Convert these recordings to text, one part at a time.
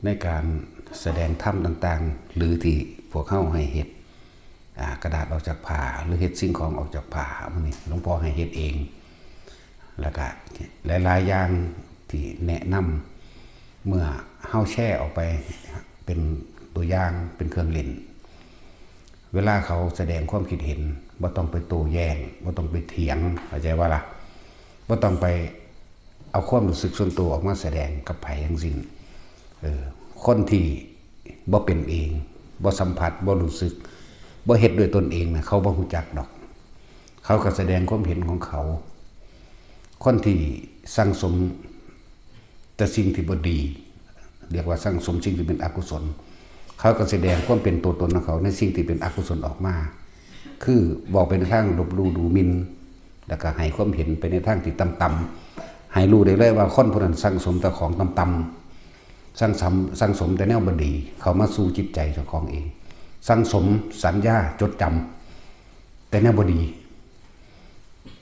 ໃນການສະແດງທຳຕ່າງໆ ຫຼື ທີ່ພວກເຮົາໃຫ້ເຮັດ ອາ ກະດາດອອກຈາກຜ້າ ຫຼື ເຮັດສິ່ງຂອງອອກຈາກຜ້າ ມື້ນີ້ຫຼວງພໍ່ໃຫ້ເຮັດເອງ. ແລ້ວກະຫຼາຍໆຢ່າງທີ່ແນະນຳ ເມື່ອເຮົາແຊອອກໄປເປັນຕົວຢ່າງ ເປັນເຄື່ອງຫຼິ້ນ ເວລາເຂົາສະແດງຄວາມຄິດເຫັນ ບໍ່ຕ້ອງໄປໂຕ້ແຍ້ງ ບໍ່ຕ້ອງໄປຖຽງ ເຂົ້າໃຈບໍ່ລະ? ບໍ່ຕ້ອງໄປ ເອົາຄວາມຮູ້ສຶກສ່ວນໂຕອອກມາສະແດງກັບໃຜທັງສິ້ນ. ເອີ ຄົນທີ່ບໍ່ເປັນເອງ ບໍ່ສຳຜັດ ບໍ່ຮູ້ສຶກ ບໍ່ເຮັດດ້ວຍຕົນເອງນະ ເຂົາບໍ່ຮູ້ຈັກດອກ. ເຂົາກໍສະແດງຄວາມເຫັນຂອງເຂົາ. ຄົນທີ່ສັ່ງສົມແຕ່ສິ່ງທີ່ບໍ່ດີ ຮຽກວ່າສັ່ງສົມສິ່ງທີ່ເປັນອະກຸສົນ ເຂົາກໍສະແດງຄວາມເປັນຕົວຕົນຂອງເຂົາໃນສິ່ງທີ່ເປັນອະກຸສົນອອກມາ. ຄືເວົ້າໄປໃນທາງລົບຫຼູ່ດູໝິ່ນ ແລ້ວກໍໃຫ້ຄວາມເຫັນໄປໃນທາງທີ່ຕ່ຳໆ ໃຫ້ຮູ້ໄດ້ເລີຍວ່າຄົນຜູ້ນັ້ນສັ່ງສົມແຕ່ຂອງຕ່ຳໆ ສັ່ງສຳ ສັ່ງສົມແຕ່ແນວບໍ່ດີເຂົ້າມາສູ່ຈິດໃຈເຈົ້າຂອງເອງ ສັ່ງສົມສັນຍາຈົດຈຳແຕ່ແນວບໍ່ດີ.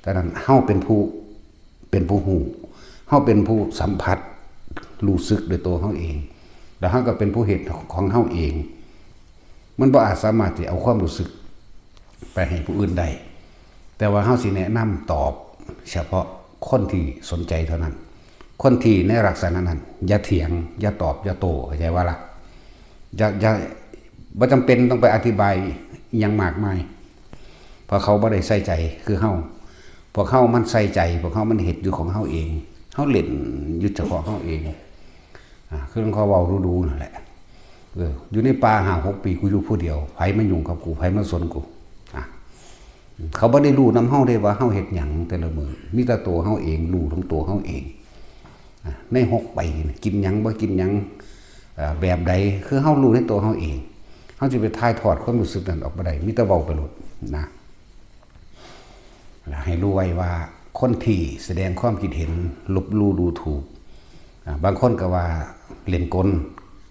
ດັ່ງນັ້ນ ເຮົາເປັນຜູ້ ເປັນຜູ້ຮູ້ ເຮົາເປັນຜູ້ສຳຜັດ ຮູ້ສຶກດ້ວຍຕົວເຮົາເອງ ແລ້ວເຮົາກໍເປັນຜູ້ເຮັດຂອງເຮົາເອງ. ມັນບໍ່ອາດສາມາດທີ່ເອົາຄວາມຮູ້ສຶກໄປໃຫ້ຜູ້ອື່ນໄດ້ ແຕ່ວ່າເຮົາຊິແນະນຳຕອບສະເພາະຄົນທີ່ສົນໃຈເທົ່ານັ້ນ. ຄົນທີ່ໃນລັກສະນະນັ້ນ ຢ່າຖຽງ ຢ່າຕອບ ຢ່າໂຕ້ ເຂົ້າໃຈບໍ່ລະ? ຢ່າ ຢ່າ ບໍ່ຈຳເປັນຕ້ອງໄປອະທິບາຍອີ່ຫຍັງມາກມາຍ ເພາະເຂົາບໍ່ໄດ້ໃສ່ໃຈຄືເຮົາ. ພວກເຮົາມັນໃສ່ໃຈ ພວກເຮົາມັນເຮັດຢູ່ຂອງເຮົາເອງ ເຮົາຫຼິ້ນຢູ່ສະເພາະເຮົາເອງ. ອາ ຄືເຂົາເວົ້າດູໆນັ້ນແຫຼະ ເອີ ຢູ່ໃນປ່າຫ້າຫົກປີ ກູຢູ່ຜູ້ດຽວ ໃຜມາຫຍຸ້ງກັບກູ ໃຜມາສົນກູ? ອາ ເຂົາບໍ່ໄດ້ຮູ້ນຳເຮົາເດ້ວ່າເຮົາເຮັດຫຍັງແຕ່ລະມື້ ມີແຕ່ໂຕເຮົາເອງ ຮູ້ຂອງໂຕເຮົາເອງ. ອາ ໃນຫົກປີນີ້ ກິນຫຍັງ ບໍ່ກິນຫຍັງ ເອີ ແບບໃດ ຄືເຮົາຮູ້ໃນໂຕເຮົາເອງ. ເຮົາຊິໄປຖ່າຍທອດຄວາມຮູ້ສຶກນັ້ນອອກບໍ່ໄດ້ ມີແຕ່ເວົ້າໄປໂລດນະ. ແລະ ໃຫ້ຮູ້ໄວ້ວ່າຄົນທີ່ສະແດງຄວາມຄິດເຫັນລົບຫຼູ່ດູຖູກ ອາ ບາງຄົນກໍວ່າຫຼິ້ນກົນ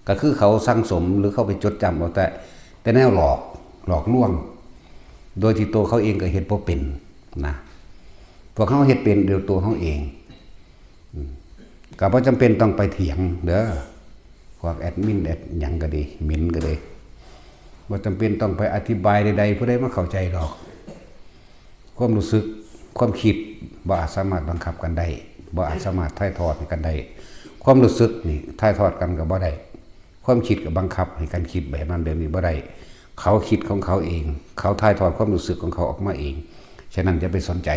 ກໍຄືເຂົາສັ່ງສົມ ຫຼື ເຂົາໄປຈົດຈຳເອົາແຕ່ ແຕ່ແນວຫຼອກ ຫຼອກລວງ ໂດຍທີ່ໂຕເຂົາເອງກໍເຮັດບໍ່ເປັນນະ. ພວກເຮົາເຮັດເປັນໂດຍໂຕເຮົາເອງ. ອືມ ກໍບໍ່ຈຳເປັນຕ້ອງໄປຖຽງເດີ ພວກແອດມິນແອດຫຍັງກໍດີ ເມັນກໍດີ ບໍ່ຈຳເປັນຕ້ອງໄປອະທິບາຍໃດໆ ຜູ້ໃດມາເຂົ້າໃຈດອກ. ຄວາມຮູ້ສຶກ ຄວາມຄິດ ບໍ່ອາດສາມາດບັງຄັບກັນໄດ້ ບໍ່ອາດສາມາດຖ່າຍທອດໃຫ້ກັນໄດ້. ຄວາມຮູ້ສຶກນີ້ຖ່າຍທອດກັນກໍບໍ່ໄດ້. ຄວາມຄິດກໍບັງຄັບໃຫ້ກັນຄິດແບບນັ້ນແບບນີ້ບໍ່ໄດ້. ເຂົາຄິດຂອງເຂົາເອງ ເຂົາຖ່າຍທອດຄວາມຮູ້ສຶກຂອງເຂົາອອກມາເອງ. ສະນັ້ນຢ່າໄປສົນໃຈ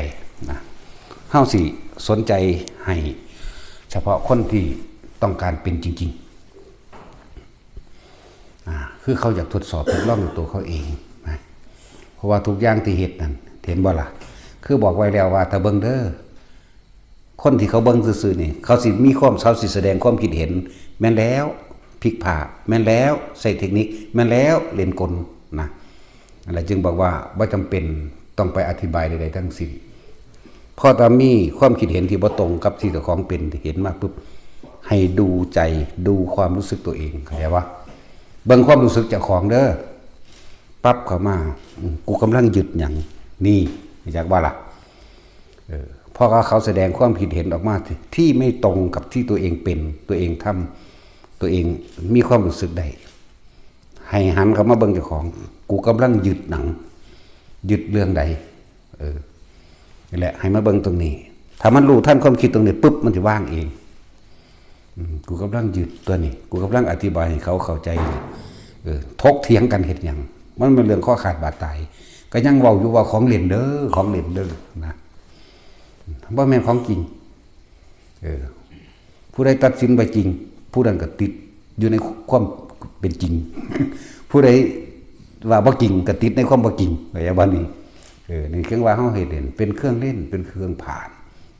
ນະ. ເຮົາຊິສົນໃຈໃຫ້ສະເພາະຄົນທີ່ຕ້ອງການເປັນຈິງໆ. ອາ ຄືເຂົາຢາກທົດສອບທົດລອງດ້ວຍຕົວເຂົາເອງນະ. ເພາະວ່າທຸກຢ່າງທີ່ເຮັດນັ້ນ ເຫັນບໍ່ລະ? ຄືບອກໄວ້ແລ້ວວ່າ ຖ້າເບິ່ງເດີ ຄົນທີ່ເຂົາເບິ່ງຊື່ໆນີ້ ເຂົາຊິມີຄວາມ ເຂົາຊິສະແດງຄວາມຄິດເຫັນ ແມ່ນແລ້ວ ພິກພ້າ ແມ່ນແລ້ວ ໃຊ້ເທັກນິກ ແມ່ນແລ້ວ ຫຼິ້ນກົນນະ. ນັ້ນແຫຼະຈຶ່ງບອກວ່າບໍ່ຈຳເປັນຕ້ອງໄປອະທິບາຍໃດໆທັງສິ້ນ. ເພາະຖ້າມີຄວາມຄິດເຫັນທີ່ບໍ່ຕົງກັບທີ່ເຈົ້າຂອງເປັນ ເຫັນມາປຶບ ໃຫ້ດູໃຈ ດູຄວາມຮູ້ສຶກຕົວເອງ ເຂົ້າໃຈບໍ່? ເບິ່ງຄວາມຮູ້ສຶກເຈົ້າຂອງເດີ ປັບເຂົ້າມາ ອືມ ກູກຳລັງຍຶດຫຍັງນີ້ ຮູ້ຈັກບໍ່ລະ? ເອີ ເພາະວ່າເຂົາສະແດງຄວາມຄິດເຫັນອອກມາທີ່ ທີ່ໄມ່ຕົງກັບທີ່ຕົວເອງເປັນ ຕົວເອງທຳ ຕົວເອງມີຄວາມຮູ້ສຶກໄດ້. ໃຫ້ຫັນເຂົ້າມາເບິ່ງເຈົ້າຂອງ ກູກຳລັງຍຶດຫຍັງ? ຍຶດເລື່ອງໃດ? ເອີ ນີ້ແຫຼະ ໃຫ້ມາເບິ່ງຕົງນີ້. ຖ້າມັນຮູ້ທັນຄວາມຄິດຕົງນີ້ປຶບ ມັນຊິວາງເອງ. ອືມ ກູກຳລັງຍຶດຕົວນີ້ ກູກຳລັງອະທິບາຍໃຫ້ເຂົາເຂົ້າໃຈ. ເອີ ຖົກຖຽງກັນເຮັດຫຍັງ? ມັນແມ່ນເລື່ອງຄໍຂາດບາດຕາຍ. ກໍຍັງເວົ້າຢູ່ວ່າຂອງຫຼິ້ນເດີ ຂອງຫຼິ້ນເດີນະ ບໍ່ແມ່ນຂອງຈິງ. ເອີ ຜູ້ໃດຕັດສິນວ່າຈິງ ຜູ້ນັ້ນກໍຕິດຢູ່ໃນຄວາມເປັນຈິງ. ຜູ້ໃດວ່າບໍ່ຈິງ ກໍຕິດໃນຄວາມບໍ່ຈິງ. ເຂົ້າໃຈບໍ່ນີ້? ເອີ ນີ້ຄືວ່າເຮົາເຮັດເປັນເຄື່ອງຫຼິ້ນ ເປັນເຄື່ອງຜ່ານ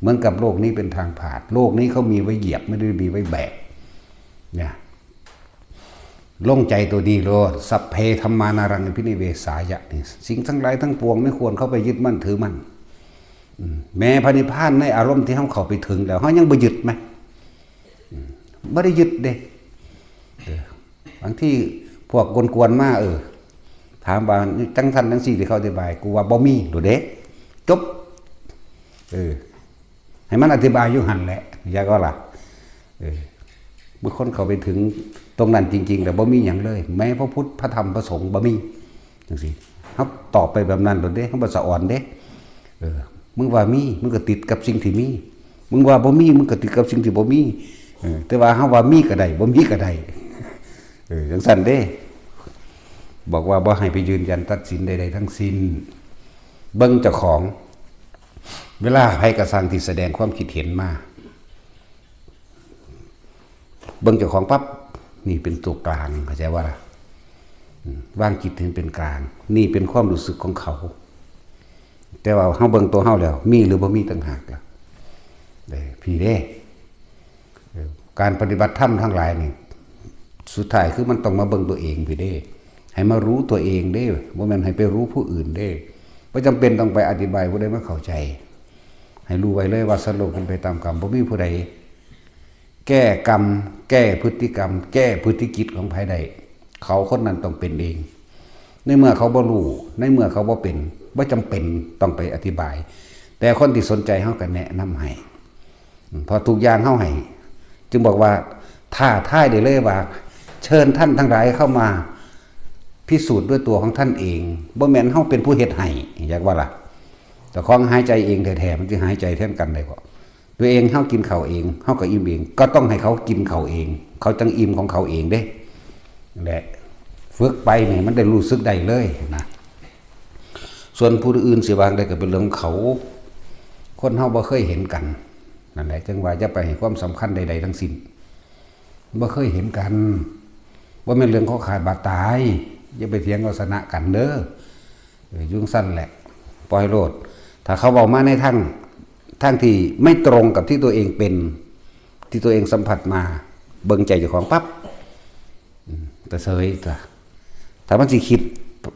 ເໝືອນກັບໂລກນີ້ເປັນທາງຜ່ານ. ໂລກນີ້ເຂົາມີໄວ້ຢຽບ ບໍ່ໄດ້ມີໄວ້ແບກນະ. ລົງໃຈໂຕນີ້ໂລດ ສັບເພທຳມານາລັງ ອະພິນິເວສາຍະ ນີ້ ສິ່ງທັງຫຼາຍທັງປວງໄມ່ຄວນເຂົ້າໄປຍຶດໝັ້ນຖືໝັ້ນ. ອືມ ແມ້ພະນິບພານໃນອາລົມທີ່ເຮົາເຂົ້າໄປເຖິງແລ້ວ ເຮົາຍັງບໍ່ຍຶດໄໝ? ອືມ ບໍ່ໄດ້ຍຶດເດ້. ເອີ ບາງທີພວກກວນໆມາ ເອີ ຖາມວ່າຈັ່ງຊັ້ນຈັ່ງຊີ້ ທີ່ເຂົາອະທິບາຍ ກູວ່າບໍ່ມີໂລດເດ້ ຈົບ. ເອີ ໃຫ້ມັນອະທິບາຍຢູ່ຫັ້ນແຫຼະ ຢາກວ່າລະ. ເອີ ບາງຄົນເຂົ້າໄປເຖິງ ຕົງນັ້ນຈິງໆ ແລ້ວບໍ່ມີຫຍັງເລີຍ, ແມ້ພະພຸດ ພະທຳ ພະສົງ ບໍ່ມີ ຈັ່ງຊີ້. ເຮົາຕອບໄປແບບນັ້ນໂລດເດ້, ເຮົາບໍ່ສະອອນເດ້. ເອີ ມຶງວ່າມີ ມຶງກໍຕິດກັບສິ່ງທີ່ມີ, ມຶງວ່າບໍ່ມີ ມຶງກໍຕິດກັບສິ່ງທີ່ບໍ່ມີ. ເອີ ແຕ່ວ່າເຮົາວ່າມີກໍໄດ້ ບໍ່ມີກໍໄດ້. ເອີ ຈັ່ງຊັ້ນເດ້. ບອກວ່າບໍ່ໃຫ້ໄປຢືນຢັນຕັດສິນໃດໆທັງສິ້ນ. ເບິ່ງເຈົ້າຂອງ, ເວລາໃຜກໍຊ່າງທີ່ສະແດງຄວາມຄິດເຫັນມາ, ເບິ່ງເຈົ້າຂອງປັບ, ນີ້ເປັນຕົວກາງ, ເຂົ້າໃຈບໍ່ລະ? ອາ ວາງຈິດໃຫ້ເປັນກາງ, ນີ້ເປັນຄວາມຮູ້ສຶກຂອງເຂົາ. ແຕ່ວ່າເຮົາເບິ່ງຕົວເຮົາແລ້ວ ມີຫຼືບໍ່ມີຕ່າງຫາກລະ. ເດ້ ພີ້ເດ້. ເອີ ການປະຕິບັດທຳທັງຫຼາຍນີ້ ສຸດທ້າຍຄືມັນຕ້ອງມາເບິ່ງຕົວເອງພີ້ເດ້, ໃຫ້ມາຮູ້ຕົວເອງເດ້, ບໍ່ແມ່ນໃຫ້ໄປຮູ້ຜູ້ອື່ນເດ້. ບໍ່ຈຳເປັນຕ້ອງໄປອະທິບາຍຜູ້ໃດມາເຂົ້າໃຈ. ໃຫ້ຮູ້ໄວ້ເລີຍວ່າ ສັດໂລກເປັນໄປຕາມກຳ, ບໍ່ມີຜູ້ໃດ ແກ້ກຳ ແກ້ພຶດຕິກຳ ແກ້ພຶດຕິກິດຂອງໃຜໄດ້, ເຂົາຄົນນັ້ນຕ້ອງເປັນເອງ. ໃນເມື່ອເຂົາບໍ່ຮູ້, ໃນເມື່ອເຂົາບໍ່ເປັນ, ບໍ່ຈຳເປັນຕ້ອງໄປອະທິບາຍ, ແຕ່ຄົນທີ່ສົນໃຈເຮົາກໍແນະນຳໃຫ້. ເພາະທຸກຢ່າງເຮົາໃຫ້, ຈຶ່ງບອກວ່າ ທ້າທາຍໄດ້ເລີຍວ່າ ເຊີນທ່ານທັງຫຼາຍເຂົ້າມາພິສູດດ້ວຍຕົວຂອງທ່ານເອງ, ບໍ່ແມ່ນເຮົາເປັນຜູ້ເຮັດໃຫ້, ຢາກວ່າລະ? ເຈົ້າຂອງຫາຍໃຈເອງແທ້ໆ ມັນຊິຫາຍໃຈແທນກັນໄດ້ບໍ່? ຕົວເອງເຮົາກິນເຂົ້າເອງ ເຮົາກໍອີ່ມເອງ, ກໍຕ້ອງໃຫ້ເຂົາກິນເຂົ້າເອງ ເຂົາຈັ່ງອີ່ມຂອງເຂົາເອງເດ້. ແລະ ຝຶກໄປນີ້ມັນໄດ້ຮູ້ສຶກໄດ້ເລີຍນະ. ສ່ວນຜູ້ອື່ນຊິວ່າຈັ່ງໃດກໍເປັນເລື່ອງຂອງເຂົາ, ຄົນເຮົາບໍ່ເຄີຍເຫັນກັນ. ນັ້ນແຫຼະ ຈຶ່ງວ່າຢ່າໄປໃຫ້ຄວາມສຳຄັນໃດໆທັງສິ້ນ. ບໍ່ເຄີຍເຫັນກັນ, ບໍ່ແມ່ນເລື່ອງຂອງຂາດບາດຕາຍ, ຢ່າໄປຖຽງເອົາຊະນະກັນເດີ. ເອີ ຢູ່ຊັ້ນແຫຼະ ປ່ອຍໂລດ. ຖ້າເຂົາເວົ້າມາໃນທາງ ທາງທີ່ໄມ່ຕົງກັບທີ່ຕົວເອງເປັນ, ທີ່ຕົວເອງສຳຜັດມາ, ເບິ່ງໃຈເຈົ້າຂອງປັບ, ອືມ ກໍເສີຍຕົວະ. ຖ້າມັນຊິຄິດ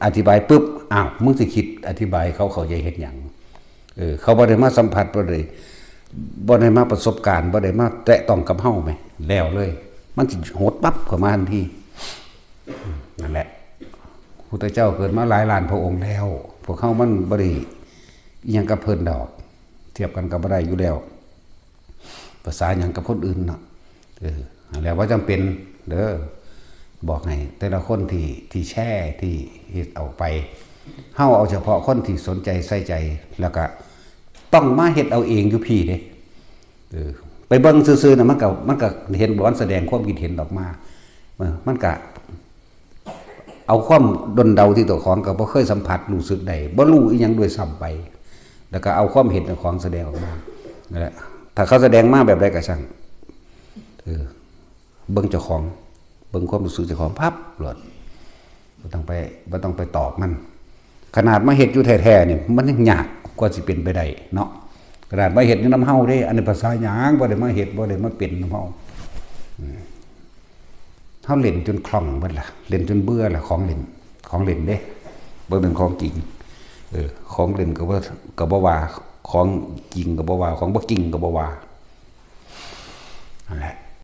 ອະທິບາຍປຶບ, ອ້າວ ມຶງຊິຄິດອະທິບາຍເຂົາເຂົ້າໃຈເຮັດຫຍັງ? ເອີ ເຂົາບໍ່ໄດ້ມາສຳຜັດ, ບໍ່ໄດ້ ບໍ່ໄດ້ມາປະສົບການ, ບໍ່ໄດ້ມາແຕະຕ້ອງກັບເຮົາແໝ, ແລ້ວເລີຍ, ມັນຊິຫົດປັບເຂົ້າມາທັນທີ. ນັ້ນແຫຼະ ພຸດທະເຈົ້າເກີດມາຫຼາຍລ້ານພະອົງແລ້ວ, ພວກເຮົາມັນບໍ່ໄດ້ອີ່ຫຍັງກັບເພິ່ນດອກ, ທຽບກັນກໍບໍ່ໄດ້ຢູ່ແລ້ວ. ພາສາຫຍັງກັບຄົນອື່ນເນາະ. ເອີ ແລ້ວບໍ່ຈຳເປັນເດີ, ບອກໃຫ້ແຕ່ລະຄົນທີ່ ທີ່ແຊ ທີ່ເຮັດອອກໄປ, ເຮົາເອົາສະເພາະຄົນທີ່ສົນໃຈໃສ່ໃຈ, ແລ້ວກະຕ້ອງມາເຮັດເອົາເອງຢູ່ພີ້ເດ້. ເອີ ໄປເບິ່ງຊື່ໆນະ ມັນກະ ມັນກະເຫັນບໍ່? ມັນສະແດງຄວາມຄິດເຫັນອອກມາ, ເອີ ມັນກະ ເອົາຄວາມດົນເດົາທີ່ຕົວຂອງກໍບໍ່ເຄີຍສຳຜັດຮູ້ສຶກໄດ້, ບໍ່ຮູ້ອີ່ຫຍັງດ້ວຍຊ້ຳໄປ, ແລ້ວກໍເອົາຄວາມເຫັນຂອງສະແດງອອກມາ. ນັ້ນແຫຼະ ຖ້າເຂົາສະແດງມາແບບໃດກໍຊ່າງ, ເອີ ເບິ່ງເຈົ້າຂອງ, ເບິ່ງຄວາມຮູ້ສຶກເຈົ້າຂອງ ພັບໂລດ, ບໍ່ຕ້ອງໄປ ບໍ່ຕ້ອງໄປຕອບມັນ. ຂະໜາດມາເຮັດຢູ່ແທ້ໆນີ້ ມັນຍັງຍາກກວ່າຊິເປັນໄປໄດ້ເນາະ. ຂະໜາດມາເຮັດຢູ່ນຳເຮົາເດ້, ອັນນີ້ພາສາຫຍັງ? ບໍ່ໄດ້ມາເຮັດ, ບໍ່ໄດ້ມາເປັນນຳເຮົາ. ອືມ ເຮົາຫຼິ້ນຈົນຄ່ອງເບິດລະ, ຫຼິ້ນຈົນເບື່ອລະ, ຂອງຫຼິ້ນ, ຂອງຫຼິ້ນເດ້, ບໍ່ແມ່ນຂອງຈິງ. ເອີ ຂອງຫຼິ້ນກໍບໍ່, ກໍບໍ່ວ່າ, ຂອງຈິງກໍບໍ່ວ່າ, ຂອງບໍ່ຈິງກໍບໍ່ວ່າ. ນັ້ນແຫຼະ